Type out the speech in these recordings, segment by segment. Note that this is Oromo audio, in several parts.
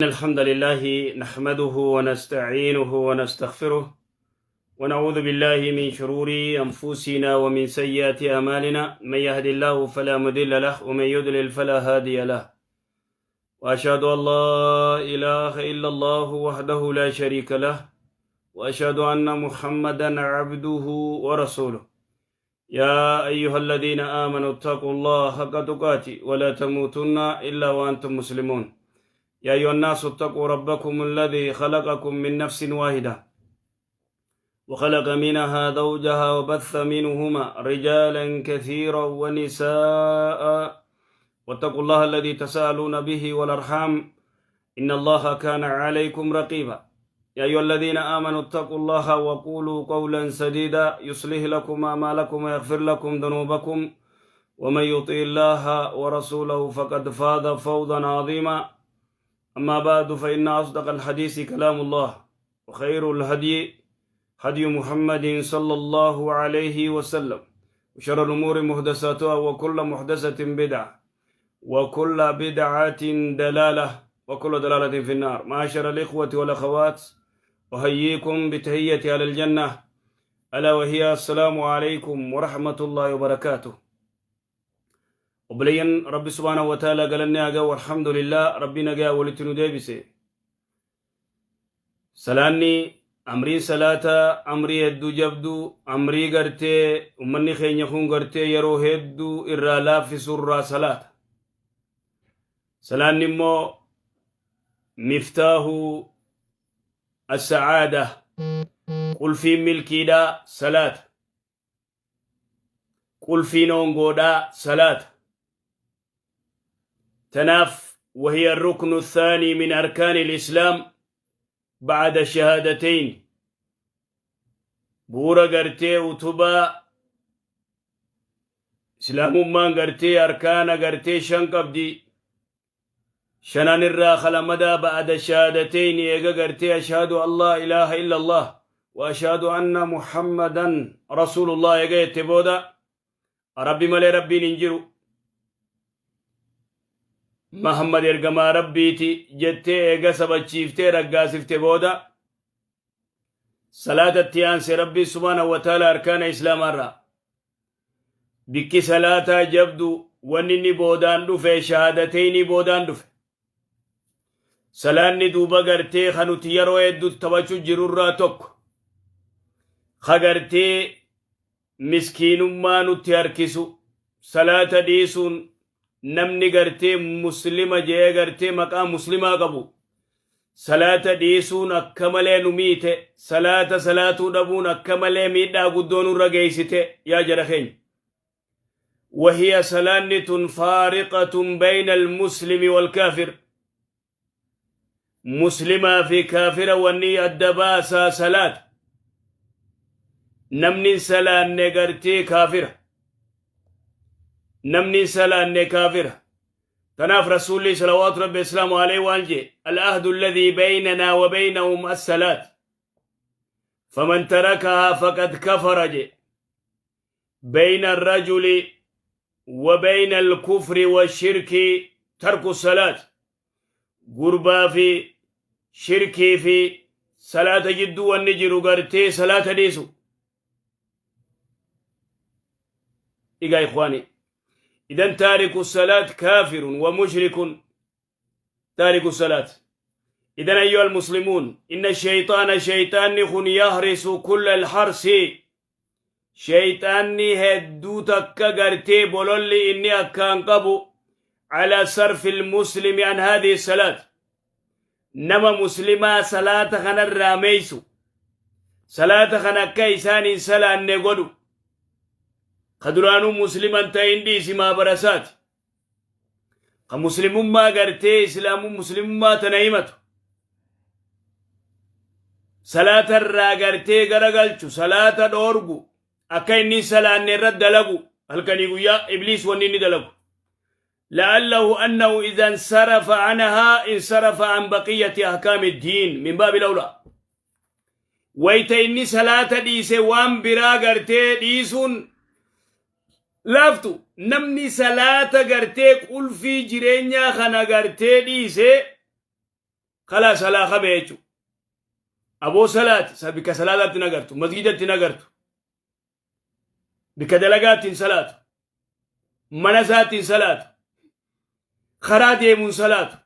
الحمد لله نحمده ونستعينه ونستغفره ونعوذ بالله من شرور أنفسنا ومن سيئات أعمالنا. من يهد الله فلا مضل له ومن يضلل فلا هادي له، وأشهد أن لا إله إلا الله وحده لا شريك له، وأشهد أن محمدا عبده ورسوله. يا أيها الذين آمنوا اتقوا الله حق تقاته ولا تموتن إلا وأنتم مسلمون. يا أيها الناس اتقوا ربكم الذي خلقكم من نفس واحدة وخلق منها زوجها وبث منهما رجالا كثيرا ونساء، واتقوا الله الذي تساءلون به والأرحام إن الله كان عليكم رقيبا. يا أيها الذين آمنوا اتقوا الله وقولوا قولا سديدا يصلح لكم أعمالكم ويغفر لكم ذنوبكم، ومن يطع الله ورسوله فقد فاز فوزا عظيما. أما بعد، فإن أصدق الحديث كلام الله، وخير الهدي هدي محمد صلى الله عليه وسلم، وشر الأمور محدثاتها، وكل محدثة بدعة، وكل بدعة دلالة، وكل دلالة في النار. معاشر الإخوة والأخوات، أحييكم بتحية أهل الجنة، ألا وهي السلام عليكم ورحمة الله وبركاته. Obboleeyyan, Rabbi سبحانه وتعالى galanni hagaa. والحمد لله, Rabbi nagaa walitti nu deebise. Salaanni, amriin salaata amrii hedduu jabduu, amrii gartee ummanni keenya kun gartee yeroo hedduu irraa laaffisurraa salaata. Salaanni immoo مفتاح السعادة, qulfiin milkiidhaa salaata, qulfiin hongoodhaa salaata. Tanaaf وهي الركن الثاني من أركان الإسلام بعد الشهادتين. Bu'uura gartee utubaa islaamummaan gartee arkaana gartee shan qabdi. Shanan irraa khalamadaa بعد الشهادتين, eega gartee أشهد أن لا إله إلا الله وأشهد أن محمدا رسول الله eega jette booda, Rabbi malee Rabbiin hin jiru, Muhammad ergamaa Rabbiiti jettee eega sabachiiftee raggaasifte booda, salaatatti aanse Rabbii سبحانه وتعالى. Arkaana islaamaarraa bikki salaataa jabdu wanni inni boodaan dhufe, shahaadateyni boodaan dhufe salaanni. Duuba gartee kanuti yeroo hedduu taphachuu jirurraa tokko ka gartee miskiinummaa nutti harkisu salaata dhiisuun. Namni gartee muslima jee gartee maqaa muslimaa qabu salaata dhiisuun akka malee nu miite. Salaata salaatuu dhabuun akka malee miidhaa guddoo nurra geessite, yaa jara keenya. وهي salaanni فارقة بين المسلم والكافر. مسلما fi kaafira wanni adda baasaa salaata. Namni salaanne gartee kaafira, namni salaanne kaafira. Tanaaf Rasuulli صلوات ربي وسلامه عليه waan jee: العهد الذي بيننا وبينهم الصلاة، فمن تركها فقد كفر je. بين الرجل وبين الكفر والشرك ترك الصلاة. Gurbaa fi shirkii fi salaata jidduu wanni jiru gartee salaata dhiisu. Igaa إخواني, إذن تارك الصلاة كافر ومشرك, تارك الصلاة. إذن أيها المسلمون, إن الشيطان, شيطان خن, يحرص كل الحرص, شيطانni hedduu takka gartee bololli inni akkaan qabu, على صرف المسلم عن هذه الصلاة. Nama muslimaa salaata kanarraa meeysu, salaata kana akka isaan hin salaanne godhu. Ka duraanuu musliman ta'in dhiisimaa barasaati, ka muslimummaa gartee islaamu muslimummaa tana himatu salaata irraa gartee garagalchu, salaata dhoorgu, akka inni hin salaanne irratti dalagu. Halkanii guyyaa Ibliis wanni inni dalagu لعله أنه إذا انصرف عنها انصرف عن بقية أحكام الدين من باب الأولى. Wayta inni salaata dhiise waan biraa gartee dhiisuun laaftu. Namni salaata gartee qulfii jireenyaa kana gartee dhiise. Kalaa salaa kame jechuudha. Aboo salaati sa bikka salaataatti hin agartu, masgidatti hin agartu, bikka dalagaatti hin salaatu, mana isaatti hin salaatu, karaa deemu hin salaatu.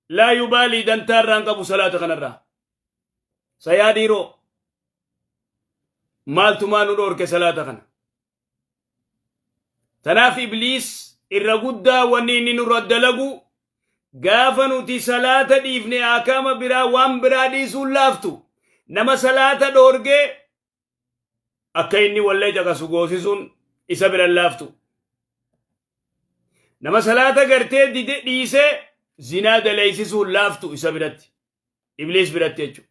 Laa yubaalii, dantaa irraa hin qabu salaata kanarraa. Sayaa dhiiroo, maaltumaa nu dhoorke salaata kana? Tanaaf Ibliis irra guddaa wanni inni nurra dalagu, gaafa nuti salaata dhiifne, akaama biraa waan biraa dhiisuun laaftu. Nama salaata dhoorgee akka inni wallee caqasu goosisuun isa biran laaftu. Nama salaata gartee dide dhiisee zinaa daleessisuun laaftu isa biratti. Ibliis biratti jechuudha.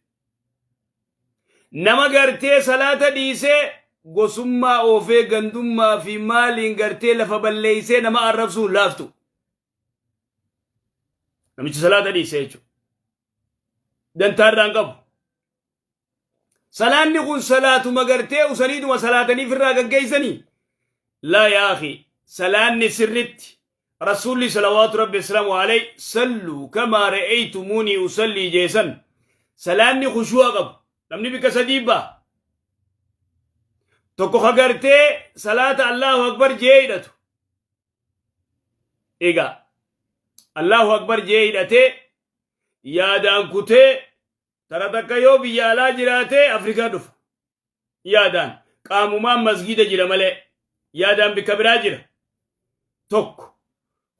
Nama gartee salaata dhiisee gosummaa oofee, gandummaa fi maaliin gartee lafa balleessee nama arrabsuun laaftu. Namichi salaata dhiisee jechuudha. Dantaa irraa hin qabu. Salaanni kun salaatuma gartee usaniituma salaataniif irraa gaggeessanii? Laa yaa akhi, salaanni sirritti Rasuulli salawaatu rabbi asalaamu alayhi "Salluu kamaa ra'aytumuunii usallii" jeesan, salaanni khushuu'a qabu. Namni bikka sadii ba'a. Tokko ka gartee salaata Allahu akbar jee hidhatu. Egaa Allahu akbar jee hidhatee yaadaan kutee tara takka yoo biyya alaa jiraatee Afrikaa dhufa. Yaadaan qaamumaan masgiida jira malee yaadaan bikka biraa jira. Tokko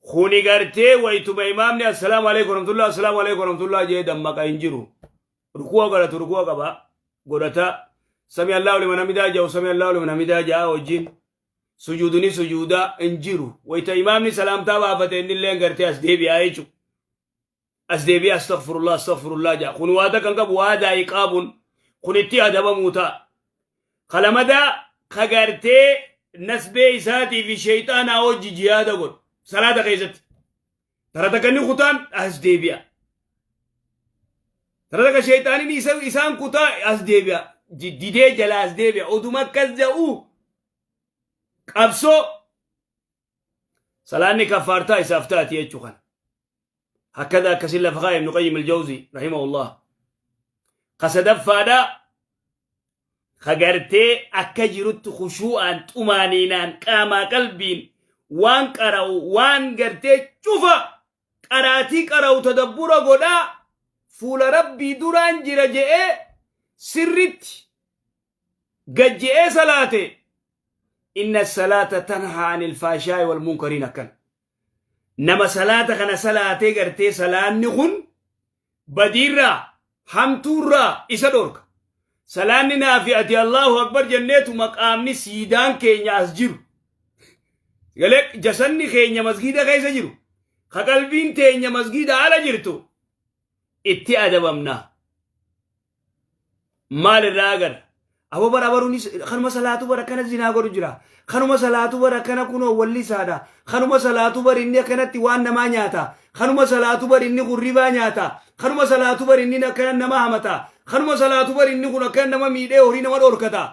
kuni gartee wayituma imaamni "Assalaamu alaikum warahmatullah, assalaamu alaikum warahmatullah" jee dammaqa hin jiru. Rukuwa godhatu, rukuwa qaba godhata, "Sami Allahu liman hamidaa" jedhu, "Sami Allahu liman hamidaa" jedha wajjin sujuuduni sujuudaa hin jiru. Wayita imaamni salaamtaa baafate innillee gartee as deebi'aa jechuudha. As deebi'ee "Astaghfirullah, astaghfirullah" jedha. Kun waada kan qabu, waadaa iqaabuun kun itti adabamuu ta'a. Kalamadaa ka gartee nasbee isaatii fi sheeyxaanaa hojii jihaada godhu salaata keessatti. Tara takka inni kutaan as deebi'a. Tara takka sheeyxaaniin isaan kutaa as deebi'a. Didee jala as deebi'a. Oduma akkas jedhu qabsoo salaanni kaffaartaa isaaf taati jechuu kana. Hakkadaa akkasin lafa kaa'e Ibnu Qayyim al-Jawzi rahimahullah. Ka sadaffaadha ka gartee akka jirutti khushuu'aan, xumaaniinaan, qaamaa qalbiin waan qara'u, waan gartee cufa qaraatii qara'u tadabbura godhaa, fuula Rabbii duraan jira je'ee sirritti gad je'ee salaate. Inna salaata tanhaa anil faashaa'i wal munkariin. Akkana nama salaata kana salaatee gartee salaanni kun badiirraa, hamtuurraa isa dhorka. Salaanni naafi ati Allahu akbar jenneetu maqaamni siidaan keenya as jiru galee, jasanni keenya masgiida keessa jiru, ka qalbiin teenya masgiida ala jirtu, itti adabamna. Maal irraa agarra? Aboo, bara baruunis kanuma salaatu, bara kana zinaa godhu jira, kanuma salaatu, bara kana kunoo wallisaadha, kanuma salaatu, bari inni akkanatti waan namaa nyaata, kanuma salaatu, bari inni kun ribaa nyaata, kanuma salaatu, bari inni akkana nama hamata, kanuma salaatu, bari inni kun akkana nama miidhee horii nama dhorkata.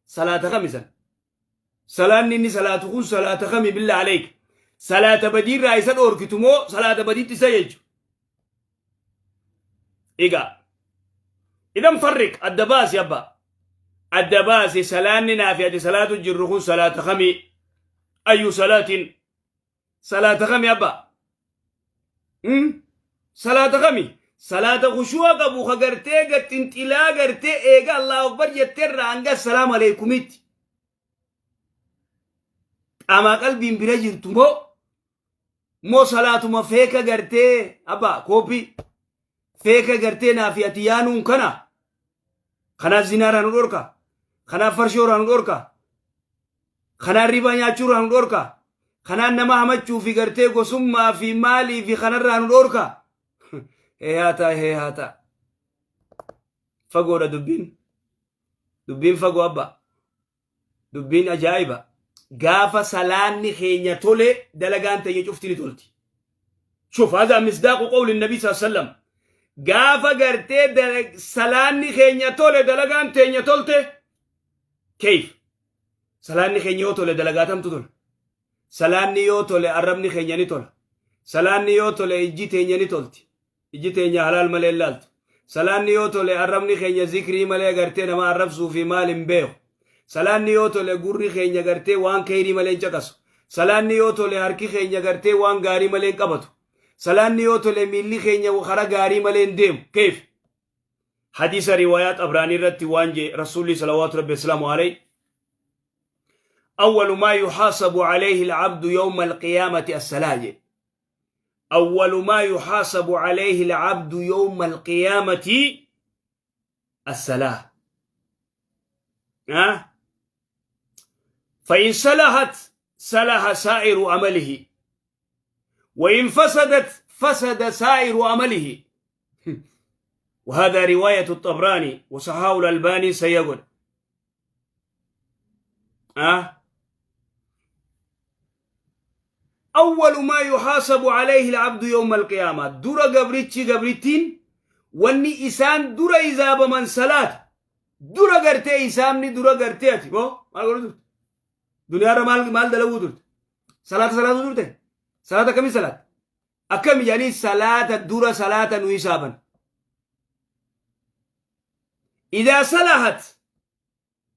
Salaata kamisan? Salaanni inni salaatu kun salaata kami? Billa aleek, salaata badiirraa isa dhorkitu moo salaata badiitti isa jechu? Egaa idan farriq, adda baasi abba, adda baasi. Salaanni naafi ati salaatu jirru kun salaata kamii? Ayyu salaatin? Salaata kami abba? Salaata kami? Salaata khushuu'a qabu, ka gartee gaxinxilaa gartee eega Allahu akbar jetteerraa hanga assalaamu aleykumitti qaamaa qalbiin bira jirtu moo salaatuma feeka gartee abba kooppii feeka gartee naafi ati yaanuun kana? Kanaaf zinaarraa nu dhorka, kanaaf farshoorraa nu dhorka, kanaan ribaa nyaachuurraa nu dhorka, kanaan nama hamachuu fi gartee gosummaa fi maalii fi kanarraa nu dhorka. Hee haa ta'a, hee haa ta'a, fagoodha dubbiin, dubbiin fagoo abba, dubbiin ajaa'iba. Gaafa salaanni keenya tole, dalagaan teenya cufti ni tolti. Shuf, هذا مصداق قول النبي صلى الله عليه وسلم. Gaafa gartee salaanni keenya tole, dalagaan teenya tolte. Keef salaanni keenya yoo tole, dalagaatamtu tola? Salaanni yoo tole, arrabni keenya ni tola. Salaanni yoo tole, ijji teenya ni tolti. Iji teenya halaal malee hin laaltu. Salaanni yoo tole arrabni keenya zikrii malee gartee nama arrabsuu fi maal hin beeku. Salaanni yoo tole gurri keenya gartee waan keyrii malee hin caqasu. Salaanni yoo tole harki keenya gartee waan gaarii malee hin qabatu. Salaanni yoo tole miilli keenya kara gaarii malee hin deemu. Keef? Hadiisa riwaayaa Xabraanii irratti waan jee Rasuulli salawaatu rabbi wasalaamu alayhi أول ما يحاسب عليه العبد يوم القيامة الصلاة. أول ما يحاسب عليه العبد يوم القيامة الصلاة. أه؟ فإن صلحت صلح سائر عمله وإن فسدت فسد سائر عمله. وهذا رواية الطبراني وصححه الألباني سيقول. أه؟ أول ما يحاسب عليه العبد يوم القيامة dura gabrichi gabrittiin wanni isaan dura hisaabaman salaata. Dura gartee hisaabni dura gartee ati boo maal godhu turte? Duniyaarra maal maal dalaguu turte? Salaata salaatu turte? Salaata akkamii salaata? Akkami jedhanii salaata dura salaata nu hisaaban. إذا صلحت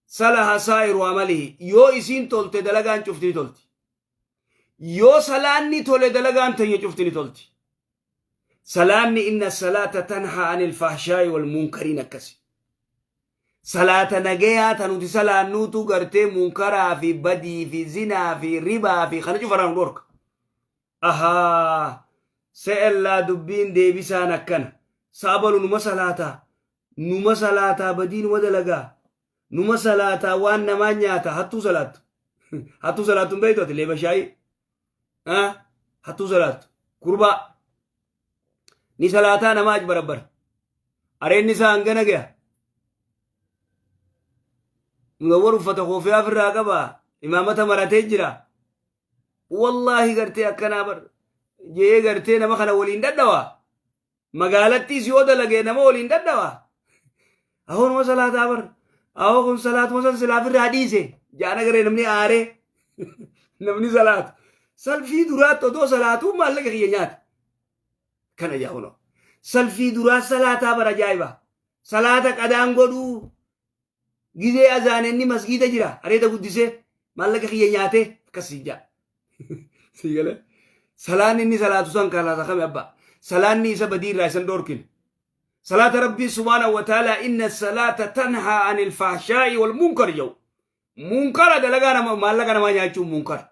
صلح سائر عمله. Yoo isiin tolte dalagaan cufti ni tolti. Yoo salaanni tole dalagaan teenya cufti ni tolti. Salaanni إن الصلاة تنهى عن الفحشاء والمنكر akkasi. Salaata nagayaa ta nuti salaannuutu gartee munkaraa fi badii fi zinaa fi ribaa fi kana cufaraan nu dhorka. Ahaa, se'ellaa dubbiin deebisaan akkana. Saabalu numa salaataa. Numa salaataa badii numa dalagaa. Numa salaataa waan namaa nyaata hattuu salaattu. Hattuu salaattu hin beektu ati leeba shaayii. Hattuu salaattu. Kurbaa. Ni salaataa namaa achi barabbara. Areenni isaa hangana gaya. Mudawwar uffata koofiyaa ofirraa qaba. Imaamata maratee jira. Wallaahi gartee akkanaa bar. Jee gartee nama kana waliin dhadhawa. Magaalattiis yoo dalagee nama waliin dhadhawa. Ahoo numa salaataa bar. Ahoo kun salaatuma san silaa ofirraa dhiise. Jaana garee namni aaree. Namni salaatu. Salfii duraatti odoo salaatuu maallaqa kiyya nyaata. Kana jaa'uno. Salfii duraa salaataa bara ajaa'iba. Salaata qadaan godhuu. Gizee azaan inni masgiida jira. Areeda guddisee maallaqa kiyya nyaatee akkas siin jaa. Sii galee. Salaanni inni salaatu san kalaata kami abbaa. Salaanni isa badii irraa isan dhoorkine. Salaata Rabbii سبحانه وتعالى إن الصلاة تنهى عن الفحشاء والمنكر jedhu. Munkara dalagaa nama maallaqa namaa nyaachuun munkara.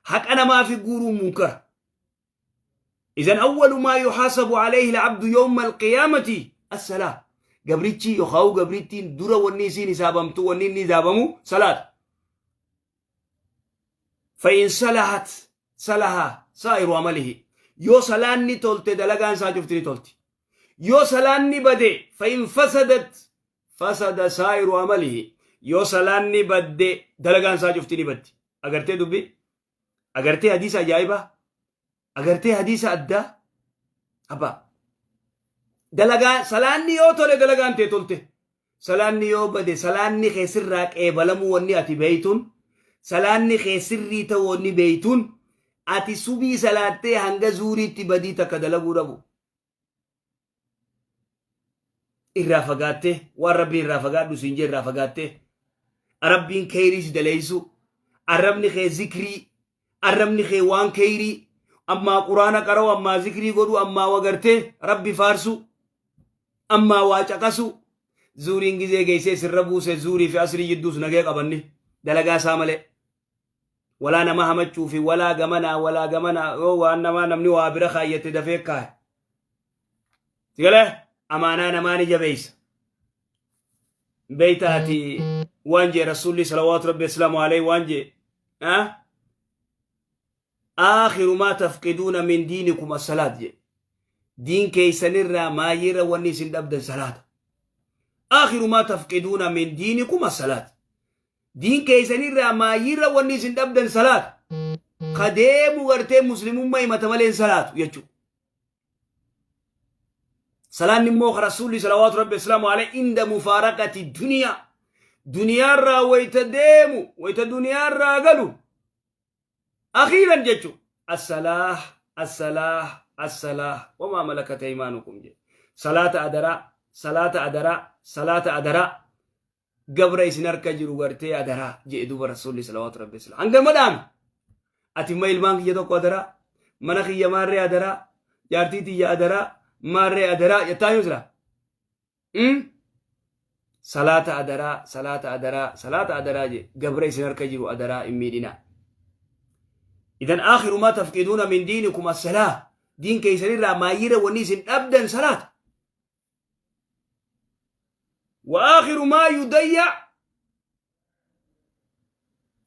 Haqa namaa fi guuruun munkara. إذن أول ما يحاسب عليه العبد يوم القيامة الصلاة. Gabrichi yookaan gabrittiin dura wanni isiin hisaabamtu wanni inni hisaabamu salaata. فإن صلحت صلح سائر عمله. Yoo salaanni tolte dalagaan isaa cufti ni tolti. Yoo salaanni bade فإن فسدت فسد سائر عمله. Yoo salaanni badde dalagaan isaa cufti ni baddi. Agartee dubbi? Agartee hadiisa ajaa'ibaa? Agartee hadiisa addaa? Abbaa. Dalagaa salaanni yoo tole dalagaan tee tolte. Salaanni yoo bade salaanni kee sirraa qeebalamuu wanni ati beeytuun salaanni kee sirrii ta'uu wanni beeytuun ati subii salaattee hanga zuuriitti badii takka dalaguu dhabu. Irraa fagaattee waan rabbiin irraa fagaadhu siin jee irraa fagaattee rabbiin keeyrii si daleessu arrabni kee zikrii arrabni kee waan keeyrii ammaa quraana qara'u ammaa zikrii godhu ammaa wagartee rabbi faarsu ammaa waa caqasu zuuriin gizee geessee sirra buuse zuurii fi asrii jidduus nagee qabanni dalagaa isaa malee walaa nama hamachuu fi walaa gamanaa walaa gamanaa yoo waan namaa namni waa bira kaayyate dafee kaaye. Sigalee amaanaa namaa ni jabeessa. Beeytaati waan jee rasuulli صلوات ربي وسلامه عليه waan jee آخر ما تفقدون من دينكم الصلاة jee. Diin keeysanirraa maayirra wanni isin dhabdan salaata. آخر ما تفقدون من دينكم الصلاة. Diin keeysanirraa maayirra wanni isin dhabdan salaata. Kadeemu gartee muslimummaa himata malee hin salaatu jechuudha. Salaanni immoo rasuulli صلوات ربي وسلامه عليه عند مفارقة الدنيا. Duniyaarraa wayita deemu wayita duniyaarraa galu. أخيرا jechuudha. الصلاة الصلاة As-salaah wamaa malakat aymaanukum jedhe. Salaata adaraa, salaata adaraa, salaata adaraa. Gabra isin harka jiru gartee adaraa jedhe duuba Rasuulli salawaatu rabbi salaam. Hanga madhaame. Ati immoo ilmaan kiyya tokko adaraa, mana kiyya maarree adaraa, jaartii tiyya adaraa, maarree adaraa jettaa yoo jira. Salaata adaraa, salaata adaraa, salaata adaraa jedhe. Gabra isin harka jiru adaraa hin miidhinaa. Idan aakhiru maa tafqiduuna min diinikum as-salaa. Diin keessanirraa maayyira wanni isin dhabdan salaata. Wa aakhiru maa yudayya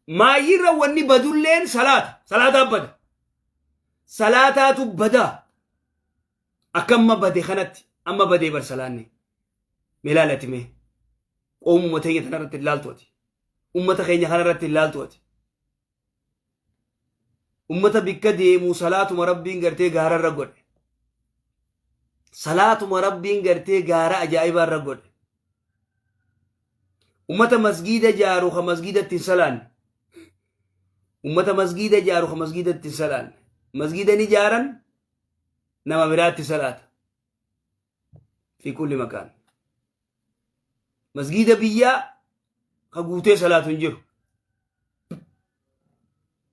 maayyirra wanni badulleen salaata. Salaataa bada. Salaataatu bada. Akka amma bade kanatti amma badee bar salaanni. Mee laalati mee. Qoomuma teenya tanarratti hin laaltu ati. Ummata keenya kanarratti hin laaltu ati. Ummata bikka deemu salaatuma Rabbiin gartee gaara irra godhe. Salaatuma Rabbiin gartee gaara ajaa'ibaa irra godhe. Ummata masgiida jaaru ka masgiidatti hin salaanne. Ummata masgiida jaaru ka masgiidatti hin salaanne. Masgiida ni jaaran nama biraatti salaata. Fi kulli makaan. Masgiida biyyaa ka guutee salaatu hin jiru.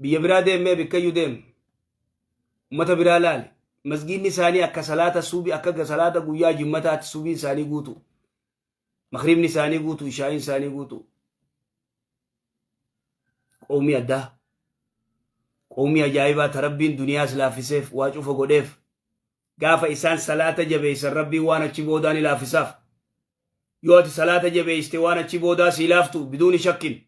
Biyya biraa deemee bikkayyuu deemu. Ummata biraa laali. Masgiidni isaanii akka salaata subii akka salaata guyyaa jimmataatti subiin isaanii guutu. Makriibni isaanii guutu, ishaa'iin isaanii guutu. Qawmii addaa. Qawmii ajaa'ibaa ta Rabbiin duniyaas laaffiseef waa cufa godheef. Gaafa isaan salaata jabeessan Rabbiin waan achi boodaa ni laaffisaaf. Yoo ati salaata jabeessite waan achi boodaa sii laaftu biduuni shakkin.